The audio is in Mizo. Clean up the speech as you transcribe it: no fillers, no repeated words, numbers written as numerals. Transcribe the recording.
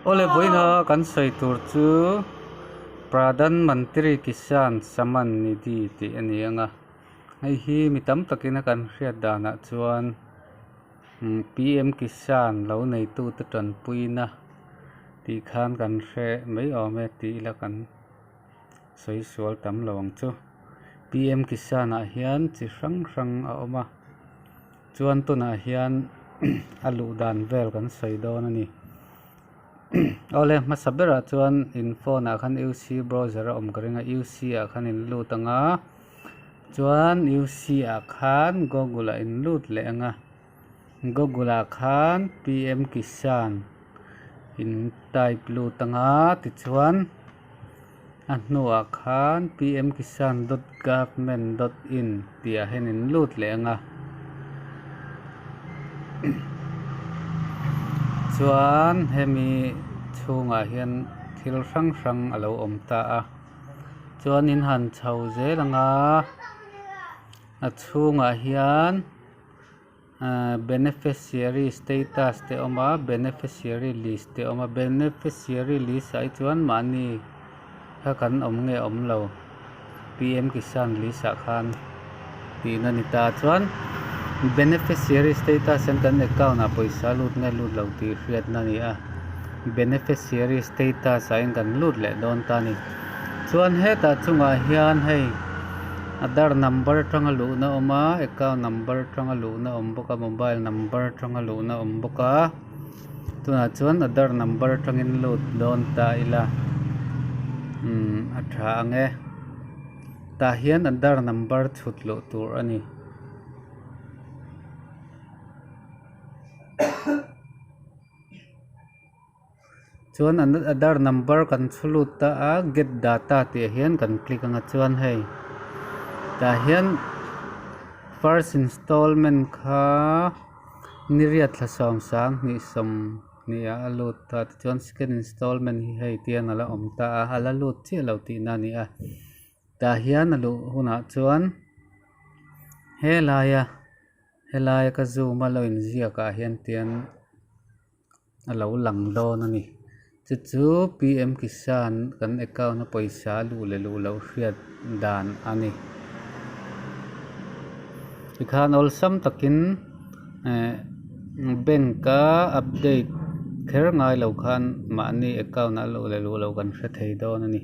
Awle vawiina kan sawi tur chu Pradhan Mantri Kisan Samman Nidhi tih a ni ang a hei hi mi tam takin a kan hriat danah chuan P M Kisan lo neitute tanpuina tih khan kan hre mai awm e tih ila kan sawi sual tam lo ang chu P M Kisan ah hian chi hrang hrang a awm a. Chuan tunah hian a luh dan vel kan sawi dawn a ni. Awle hmasa berah chuan in phone ah khan U C browser a awm ka ring a U C ah khan in lut ang a chuan U C ah khan google ah in lut leh ang a google ah khan P M Kisan in type lut ang a tichuan a hnuah khan pmkisan dot government dot in tih ah hian in lut leh ang a chuan hemi chhungah hian thil hrang hrang a lo awm ta a chuan in han chho zel ang a a chhungah hian. Ahh beneficiary status te a awm a beneficiary list te a awm a beneficiary list ah hi chuan mahni kha kan awm nge awm lo P M Kisan list ah khan tihna a ni ta chuan beneficiary status hian kan account ah pawisa lut nge lut lo tih hriatna a ni a beneficiary status ah hian kan lut leh dawn ta a ni chuan hetah chungah hian hei. Aadhar number atanga luhna a awm a account number atanga luhna a awm bawk a mobile number atanga luhna a awm bawk a tunah chuan aadhar number atangin lut dawn ta ila umm a tha ang e tah hian aadhar number chhut luh tur a ni. Chuan an aadhar number kan chhu lut ta a get data tih ah hian kan click ang a chuan hei tah hian first installment kha niriat thla sawm sang hnih sawm hnih ah a lut ta tichuan second installment hi hei tiang a la awm ta a a la lut chiah lo tihna a ni a tah hian a luh hunah chuan helaia helaia ka zoom a lo inziak ah hian tian. a lo lang dawn a ni chu chu P M Kisan kan account a pawisa a luh leh luh loh hriat dan a ni tikhan awlsam takin eh bank a update kher ngai lo khan mahni account ah luh leh luh loh kan hre thei dawn a ni.